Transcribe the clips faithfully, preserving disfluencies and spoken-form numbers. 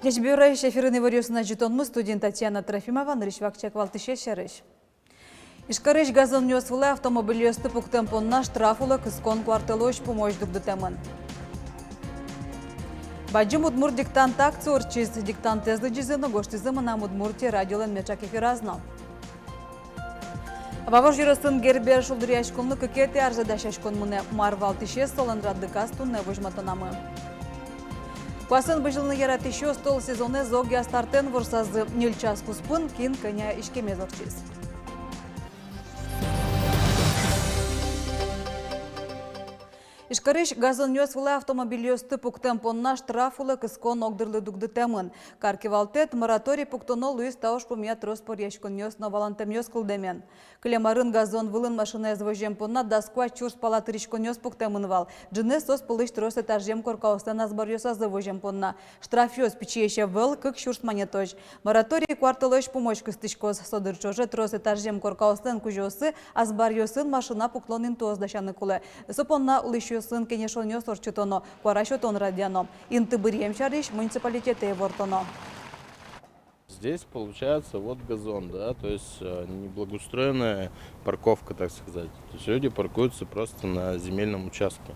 Ӟечбуресь! Эфирын иворъёсын ӝытонмы, студиын Татьяна Трофимова. Нырысь вакчияк валтӥсез сярысь. Ижкарысь газонъёс вылэ автомобильёсты пуктэм понна штраф улэ кыскон куартолэзь пумозь дугдытэмын. Бадӟым удмурт диктант акция ортчиз. Диктантэз лыдӟизы но гожтӥзы «Мынам Удмуртие» радиолэн меӵак эфираз но. Вавож ёросын Гербер шулдыръяськонлы кыкетӥ арзэ дасяськон мынэ. Мар валтӥсез, солэн радлыказ туннэ возьматонамы. Куасэн бызьылыны яратӥсьёс тол сезонэз огъя стартэн ворсазы. Ньыль час куспын кин кӧня иськемез ортчиз. Ижкарысь газонъёс вылэ автомобильёсты пуктэм понна штраф улэ кыскон огдырлы дугдытэмын. Кар кивалтэт мораторий пуктоно луиз та ужпумъя трос поръяськонъёс но валантэмъёс кылдэмен. Кылем арын газон вылын машинаез возем понна дас куать сюрс пала тыриськонъёс пуктэмын вал. Ӝынызэ соос пӧлысь трос этажъем коркаослэн азбаръёсазы возем понна. Штрафъёс пичиесь ӧвӧл, кык сюрс манетозь. Мораторий куартолэзь пумозь кыстӥськоз. Со дыр ӵоже трос этажъем коркаослэн кузёоссы азбаръёсын машина пуктон интыос дасяны кулэ. Со понна улӥсьёсын кенешонъёс ортчытоно, куара сётон радъяно. Инты быръем сярысь муниципалитетэ ивортоно. Здесь получается вот газон, да, то есть э, неблагоустроенная парковка, так сказать. То есть люди паркуются просто на земельном участке.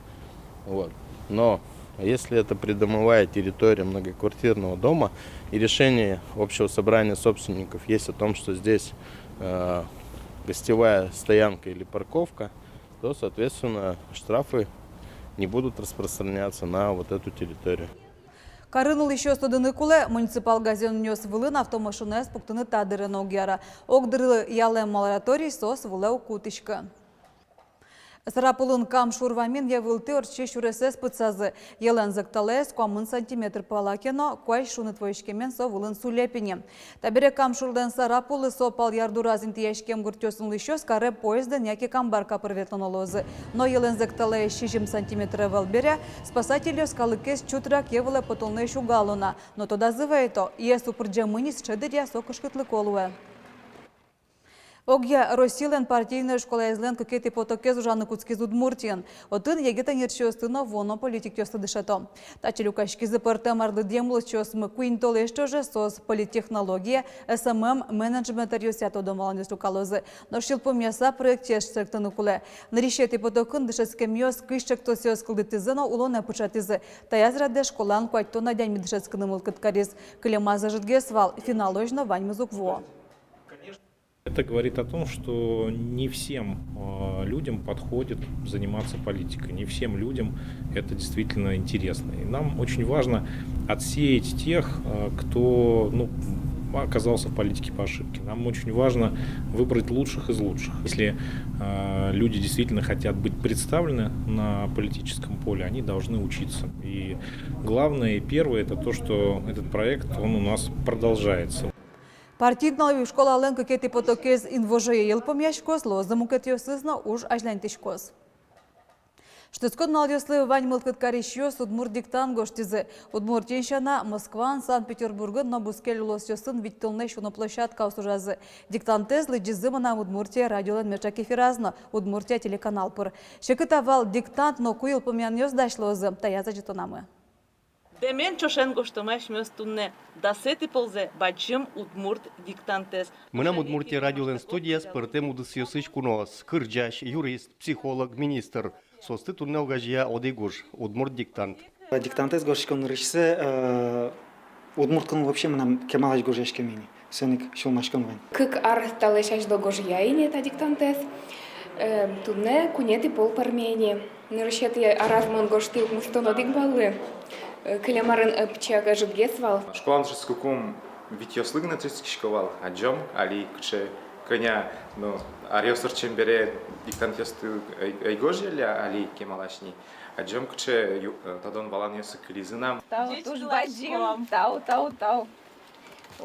Вот. Но если это придомовая территория многоквартирного дома, и решение общего собрания собственников есть о том, что здесь э, гостевая стоянка или парковка, то, соответственно, штрафы не будут распространяться на вот эту территорию. Карын улӥсьёс тодыны кулэ, муниципал газонъёс вылын автомашинаез пуктыны та дыре но уг яра. Огдырлы ялэм мораторий соос вылэ уг кутӥськы. Сарапулын Кам шур вамен йӧ вылтӥ ортчись сюресэз пытсазы. Йӧлэн зӧкталаез куамын сантиметр пала ке но, куазь шуныт возиськемен со вылын сулле пине. Табере Кам шурлэн Сарапулы, со пал ярдураз интыяськем гуртъёсын улӥсьёс каре поездэн яке камбарка пыр ветлоно луозы. Но йӧлэн зӧкталаез сизьым сантиметр ӧвӧл бере, спасательёс калыкез чутрак йӧ вылэ потонлэсь уг ало на. Но тодазы вайыто, йӧ супырӟемын ни, сыӵе дыръя со кышкытлыко луэ. Огъя Россилэн партийной школаезлэн кыкетӥ потокез ужаны кутскиз Удмуртиын. Отын егит ӧнерчиосты но вуоно политикъёсты дышето. Татчы люкаськизы пӧртэм арлыдъем улосчиосмы. Куинь толэзь ӵоже соос политтехнология, эс эм эм, менеджмент ёзъя тодон-валанъёс люкалозы. Нош йылпумъяса проектсэс чектыны кулэ. Нырысетӥ потокын дышетскемъёс кызь ӵектосъёс кылдытӥзы но улонэ пыӵатӥзы. Таяз радэ школаын куатьтон адями дышетскыны мылкыд кариз. Кылемаз ӧжытгес вал, финалозь но ваньмыз уг вуо. Это говорит о том, что не всем э, людям подходит заниматься политикой, не всем людям это действительно интересно. И нам очень важно отсеять тех, э, кто ну, оказался в политике по ошибке. Нам очень важно выбрать лучших из лучших. Если э, люди действительно хотят быть представлены на политическом поле, они должны учиться. И главное, и первое, это то, что этот проект, он у нас продолжается. Партийной школалэн кыкетӥ потокез инвожое йылпумъяськоз, луозы мукетъёсыз но, уж азьланьтӥськоз. Шутэтскон нуналъёслы вань мылкыд карисьёс удмурт диктант гожтӥзы. Удмуртиын сяна, Москваын, Санкт-Петербургын но бускель улосъёсын витьтонлэсь уно площадкаос ужазы. Диктантэз лыдӟизы «Мынам Удмуртие» радиолэн меӵак эфираз но, «Удмуртия» телеканал пыр. Секыт-а вал диктант но ку йылпумъянъёс дась луозы, таяз адӟытонамы. Дэмен ӵошен гожтом асьмеос туннэ дасэтӥ ползэ бадӟым удмурт диктантэз. «Мынам Удмуртие» радиолэн студияз пӧртэм удысъёсысь куноос: кырӟась, юрист, психолог, министр. Соосты туннэ огазея одӥг уж — удмурт диктант. Диктантэз гожтӥськон нырысьсэ, э, удмурт кыл вообще мынам кемалась гожъяськем ини. Соин ик сюлмаськон вань. Кык ар талэсь азьло гожъя ини та диктантэз. Э, туннэ куинетӥ пол пӧрме ини. Нырысетӥ араз мон гожтӥ укмыстон одӥг баллы. Э, кылем арын, э, пичияк ӧжытгес вал. Школаын дышетскыкум витьёслы гинэ дышетскисько вал, адӟом, али кыӵе кӧня, ну, аръёс ортчем бере диктантъёсты ӧй, ӧй гожъялля, али кемалась ни. Адӟом, кыӵе ю-, э, тодон-валанъёсы кылизы на. Тау, туж бадӟым. Тау, тау, тау.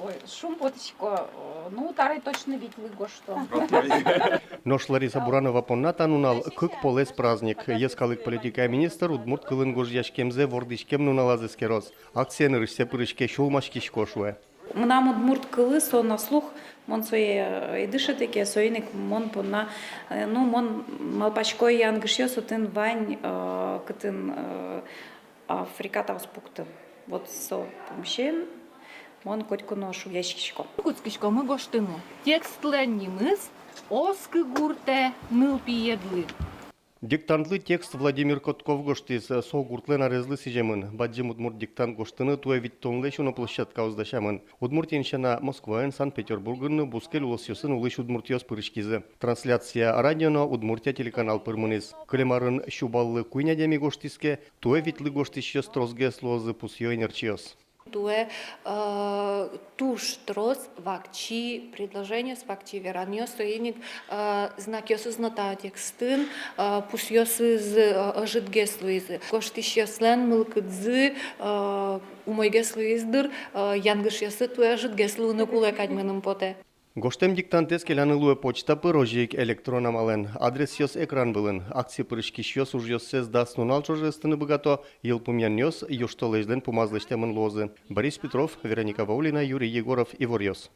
Ой, шумпотӥсько, ну, табере точно витьлы гожто. Нош Лариса Буранова понна та нунал кык полэс праздник. Йӧскалык политикая министр удмурт кылын гожъяськемзэ вордӥськем нуналаз эскероз. Акцие нырысьсэ пыриське «Сюлмаськисько», шуэ. Мынам удмурт кылы со на слух, мон сое, э, ӧй дышеты ке, соин ик мон понна, э, ну, мон малпасько, янгышъёс отын вань, э, кытын, э, а, фрикатаос пуктыны. Вот со пумысен мон котьку но шугъяськисько. Кутскиськомы гожтыны. Текстлэн нимыз «Оскы гуртэ нылпиедлы». Диктантлы текст Владимир Котков гожтӥз. Со гуртлэн арезлы сӥземын. Бадӟым удмурт диктант гожтыны туэ витьтонлэсь уно площадкаос дасямын. Удмуртиын сяна, Москваын, Санкт-Петербургын но бускель улосъёсын улӥсь удмуртъёс пырыськизы. Трансляция радио но «Удмуртия» телеканал пыр мынӥз. Кылем арын сю баллы куинь адями гожтӥз ке, туэ витьлы гожтӥсьёс тросгес луозы, пусъё ӧнерчиос. Туэ, э, туж трос вакчи предложениос, вакчи веранъёс, соин ик, э, знакъёсыз но та текстын, э, пусъёсыз, э, ӧжытгес луизы. Гожтӥсьёслэн мылкыдзы, э, умойгес луиз дыр, э, янгышъёслы туэ ӧжытгес луыны кулэ кадь мыным потэ. Гожтэм диктантэз келяны луэ почта пыр, озьы ик электрон амалэн. Адресъёс экран вылын. Акцие пыриськисьёс ужъёссэс дас нунал ӵоже ыстыны быгато, йылпумъянъёс южтолэзьлэн пумаз лэсьтэмын луозы. Борис Петров, Вероника Ваулина, Юрий Егоров, «Иворъёс».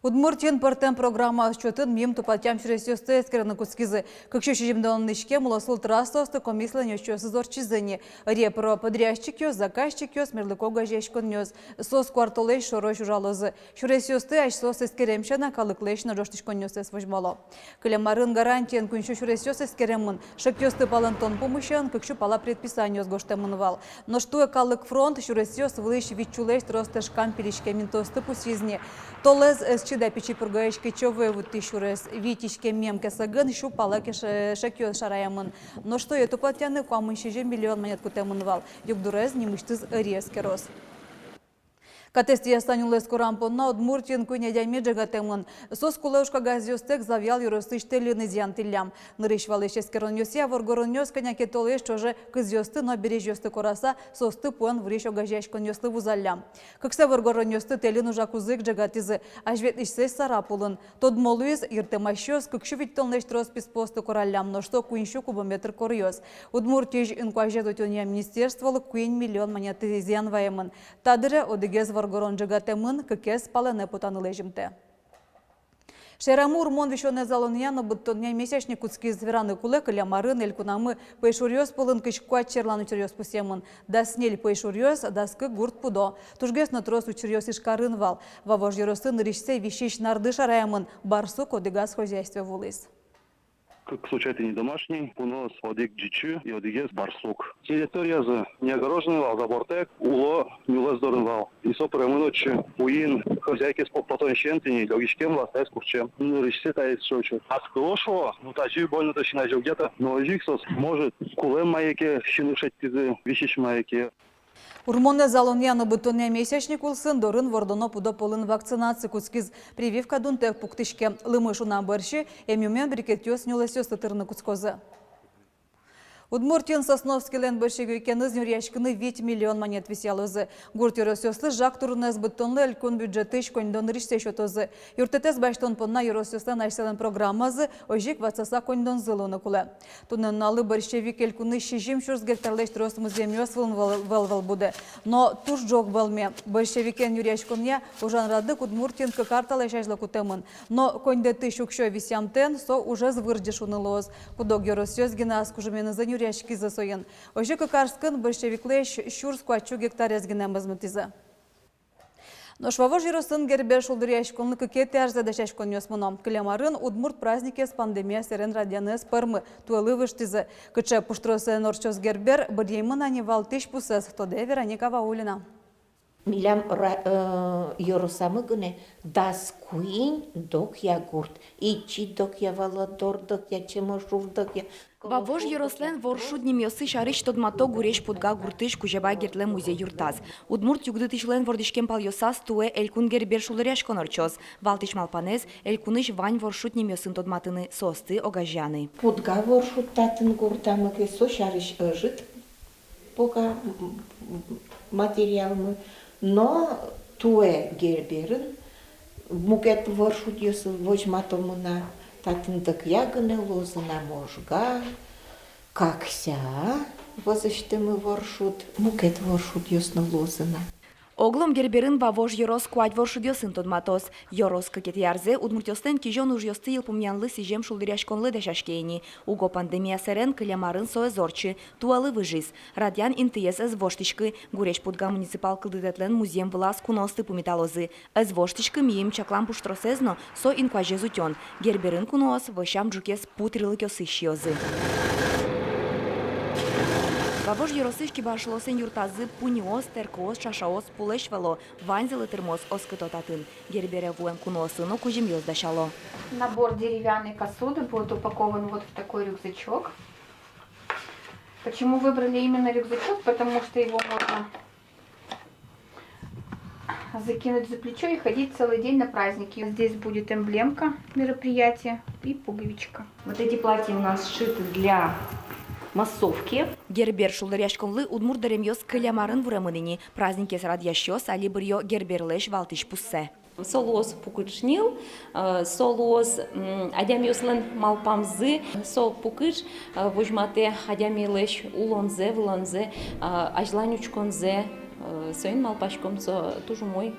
Удмуртиын пӧртэм программаос чотын мим тупатъям сюресъёсты эскерыны кутскизы. Кык сю сизьымдон иськем улосвыл трассаосты комиссилэн ёзчиосыз ортчизы ни. Ӧре пыро подрядчикъёс, заказчикъёс, мерлыко огазеяськонъёс. Соос куартолэзь шорозь ужалозы. Сюресъёсты асьсэос эскерем сяна, калыклэсь но ӝожтӥськонъёссэс возьмало. Кылем арын гарантиен куинь сю сюресъёс эскеремын. Шекъёсты палэнтон пумысен кык сю пала предписаниос гожтэмын вал. Нош туэ «Калык фронт» сюресъёс вылысь вить сюлэсь трос тышкам пилиськем интыосты пусйиз ни. Толэз Эсчи да Пичи Пургаысь Кечевое вуттӥсь сюрес. Вить иськемъем кесэгын сю пала кеше-, шекъёс шараямын. Нош туэ тупатъяны куамын сизьым миллион манет кутэмын вал. Югдурез нимысьтыз ӧри эскероз. Катэз тӥяса нюлэс корам понна Удмуртиын куинь адями ӝегатэмын. Соос кулэ уж кагазъёстэк Завьял ёросысь тэльын изъянтӥллям. Нырысь валысь эскеронъёсъя, воргоронъёс кӧня ке толэзь ӵоже кызъёсты но березьёсты кораса, соосты пуэн вурись огазеяськонъёслы вузаллям. Кыксэ воргоронъёсты тэльын ужакузы ик ӝегатӥзы. Азьветлӥсьсэс Сарапулын. Тодмо луиз, йыртэмасьёс кык сю витьтонлэсь трос писпуосты кораллям, нош со куинь сю кубометр коръёс. Удмуртиысь инкуазез утёнъя министерстволы куинь миллион манет изъян ваемын. Та дыре одӥгез воргорон ӝегатэмын, кыкез палэнэ потаны лэзьымтэ. Шаерамы урмон висёнэз алонъя но быдтонъя месячник кутскиз. Вераны кулэ, кылем арын элькунамы пӧйшуръёс пӧлын кызь куать черлан учыръёс пусъемын. Дас ньыль пӧйшуръёс, дас кык гурт пудо. Тужгес но трос учыръёс Ижкарын вал. Вавож ёросын нырысьсэ висись нарды шараямын, барсук одӥгаз хозяйствое вуылӥз. Кык случай тӥни домашний, куноос одӥг ӟичы и одӥгез барсук. Территориязы не огороженный вал, забортэк, уло нюлэс дорын вал. И со пыремын отчы, уин хозяйкаез поттонысен тӥни лёгиськем вал, таиз куртчем. Нырысьсэ таиз шуо, ачид ас кыло шуо, ну, тазьы больно точно азьло где-то. Но озьы ик соос, может, кулэм мае ке сиыны шедьтӥзы, висись мае ке. Урмонэз алонъя но быдтонъя месячник улсын дорын вордоно пудо пӧлын вакцинация кутскиз. Прививка дунтэк пуктӥське. Лымы шунам бӧрсьы эмъюмен брикетъёс нюлэсъёсты тырыны кутскозы. Удмуртиын Сосновскийлэн борщевикеныз нюръяськыны вить миллион манет висъялозы. Гурт ёросъёслы жаг турынэз быдтонлы элькун бюджетысь коньдон нырысьсэ сётозы. Юрттэтэз басьтон понна ёросъёслэн асьсэлэн программазы, озьы ик ватсаса коньдонзы луыны кулэ. Туннэ нуналлы борщевик элькунысь сизьым сюрс гектарлэсь трос музъемъёс вылын вӧл-, вӧл-вӧл будэ. Но туж ӝог вӧлме. Борщевикен нюръяськонъя ужан радлык Удмуртиын кык ар талэсь азьло кутэмын. Но коньдэтысь уксё висъямтэн со ужез вырӟе шуыны луоз. Куд-ог ёросъёс гинэ ас кужыменызы нюръяськизы соин. Озьы Кыкарскын борщевиклэсь сюрс куатьсю гектарез гинэ мозмытӥзы. Нош Вавож ёросын Гербер шулдыръяськонлы кыкетӥ арзэ дасяськонъёс мыно. Кылем арын удмурт праздникез пандемия сэрен радъяны ӧз пӧрмы, туэлы выжтӥзы. Кыӵе пуштросэн ортчоз Гербер, быръемын-а ни валтӥсь пусэз, тодэ Вероника Ваулина. Милям ра-, э, ёросамы гинэ дас куинь Докъя гурт. Ичи Докъя вал, Дор Докъя, Чемошур Докъя. Вавож ёрослэн воршуд нимъёссы сярысь тодмато Гурезь-Пудга гуртысь Кузебай Гердлэн музей-юртаз. Удмурт югдытӥсьлэн вордӥськем палъёсаз туэ элькун Гербер шулдыръяськон ортчоз. Валтӥсь малпанэз — элькунысь вань воршуд нимъёсын тодматыны, соосты огазеяны. Пудга воршуд татын гуртамы ке, со сярысь ӧжыт пока, м, м, материалмы, но Туэ Герберын мукет воршудъёс возьматомы на, татын докъя гинэ луозы на, Можга, Какся вӧзысьтымы воршуд, мукет воршудъёс но луозы на. Оглом Герберын Вавож ёрос куать воршудъёсын тодматоз. Ёрос кыкетӥ арзэ удмуртъёслэн кизён ужъёсты йылпумъянлы сӥзем шулдыръяськонлы дасяське ини. Уго пандемия сэрен кылем арын со ӧз ортчы, туэлы выжиз. Радъян интыез ӧз воштӥськы. Гурезь-Пудга муниципал кылдытэтлэн музъем вылаз куноосты пумиталозы. Ӧз воштӥськы мийым чаклам пуштросэз но, со инкуазез утён. Герберын куноос вӧсям ӝукез пу тӥрлыкъёсысь сиёзы. Вавож ёросысь кибашлыослэн юртазы пуньыос, тэркыос, чашаос пулэсь вало, ваньзылы тырмоз, оскыто татын. Гербере вуэм куноослы но кузьымъёс дасяло. Набор деревянной посуды будет упакован вот в такой рюкзачок. Почему выбрали именно рюкзачок? Потому что его можно закинуть за плечо и ходить целый день на праздники. Здесь будет эмблемка мероприятия и пуговичка. Вот эти платья у нас сшиты для массовки. Гербер шулдыръяськонлы удмурт дэремъёс кылем арын вуремын ини. Праздникез радъясьёс али быръё Герберлэсь валтӥсь пуссэ. Со луоз пукыӵ ньыл, э, со луоз, м, адямиослэн малпамзы, со пукыӵ, э, возьматэ адямилэсь улонзэ, вылонзэ, э, азьлань учконзэ, э, соин малпаськом, со туж умой,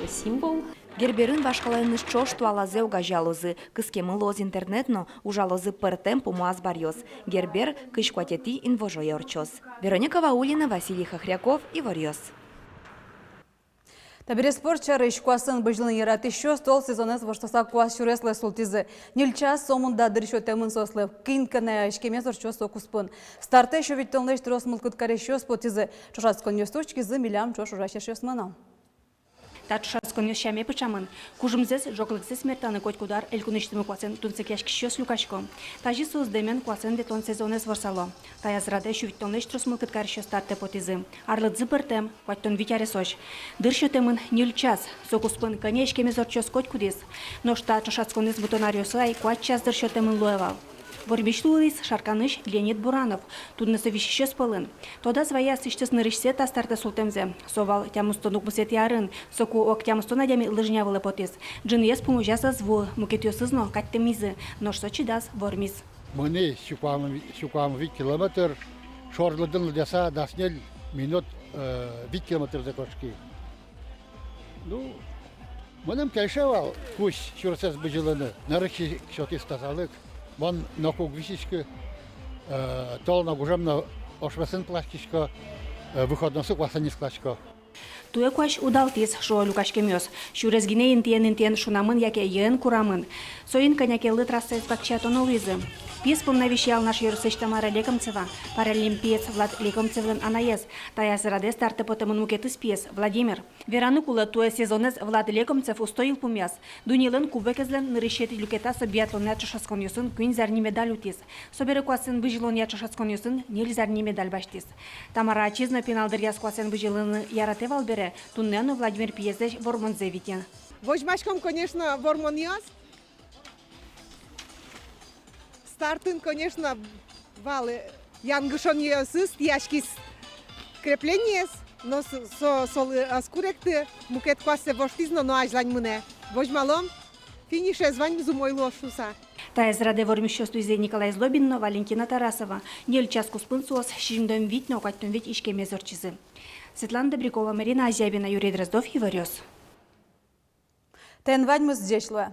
э, символ. Герберын вашкалаеныз ӵош туалазэ огазеялозы, кыскемын луоз интернет но, ужалозы пӧртэм пумо азбаръёс. Гербер кызь куатетӥ инвожое ортчоз. Вероника Ваулина, Василий Хохряков, Иворъёс. Табере спорт сярысь. Куасэн бызьылыны яратӥсьёс тол сезонэз воштыса куас сюреслы султӥзы. Ньыль час сомында дыр сётэмын соослы. Кин кӧня иськемез ортчоз со куспын. Стартэз сю витьтонлэсь трос мылкыд карисьёс потӥзы. Ӵошатсконъёсты учкизы милям ӵош ужасьёсмы но. Та ӵошатсконъёс сяме пыӵамын. Кужымзэс, ӝоглыксэс мертаны котькуд ар элькунысьтымы куасэн тунсыкъяськисьёс люкасько. Тазьы соос дэмен куасэн ветлон сезонэз ворсало. Таяз радэ сю витьтонлэсь трос мылкыд карисьёс стартэ потӥзы. Арлыдзы пӧртэм, куатьтон вить аресозь. Дыр сётэмын ньыль час. Со куспын кӧня иськемез ортчоз котькудӥз. Нош та ӵошатсконэз быдтон аръёсы ай куать час дыр сётэмын луэ вал. Вормись луиз Шарканысь Леонид Буранов. Туннэ со висисьёс пӧлын. Тодаз вае аслэсьтыз нырысьсэ та стартэ султэмзэ. Со вал тямыстон укмысэтӥ арын. Соку ог тямыстон адями лыжня вылэ потӥз. Ӝыныез пумозяз ӧз вуы, мукетъёсыз но катьтэмизы. Нош со чидаз, вормиз. Мынӥ сю куамын, сю куамын вить километр, шорлыдын лыдъяса дас ньыль минут, э, вить километрзэ кошки. Ну, мыным кельше вал кузь сюресэз бызьылыны, нырысь ик сётӥз тазалык. Мон ноку уг висиськы, э, тол но, гужем но ошмесын пыласькисько, э, выходносы куасэн нискыласько. Туэ куазь удалтӥз, шуо люкаськемъёс. Сюрес гинэ интыен-интыен шунамын яке йӧэн курамын. Соин кӧня ке лы трассаез пакчиятоно луизы. Пиез понна висъяло Алнаш ёросысь Тамара Лекомцева, паралимпиец Влад Лекомцевлэн анаез. Таяз радэ стартэ потэмын мукетыз пиез, Владимир. Вераны кулэ, туэ сезонэз Влад Лекомцев усто йылпумъяз. Дуннелэн кубогезлэн нырысетӥ люкетаз со биатлонъя ӵошатсконъёсын куинь зарни медаль утӥз. Собере куасэн бызьылонъя ӵошатсконъёсын ньыль зарни медаль басьтӥз. Тамара ачиз но пинал дыръяз куасэн бызьылыны яратэ вал бере, туннэ но Владимир пиезлэсь вормонзэ витьын. Возьмаськом, конечно, вормонъёс. Стартын, конечно, вал, э, янгышонъёсыз, тӥяськиз креплениез, но с-, со, солы ӧз куректы, мукет куассэ воштӥз но, но азьлань мынэ. Возьмалом, финишез ваньмыз умой луоз шуыса. Таяз радэ вормисьёс луизы Николай Злобин но Валентина Тарасова. Ньыль час куспын соос сизьымдон вить но куатьтон вить иськемез ортчизы. Светлана Добрякова, Марина Азябина, Юрий Дроздов, Иворъёс. Тӥни ваньмыз, ӟеч луэ.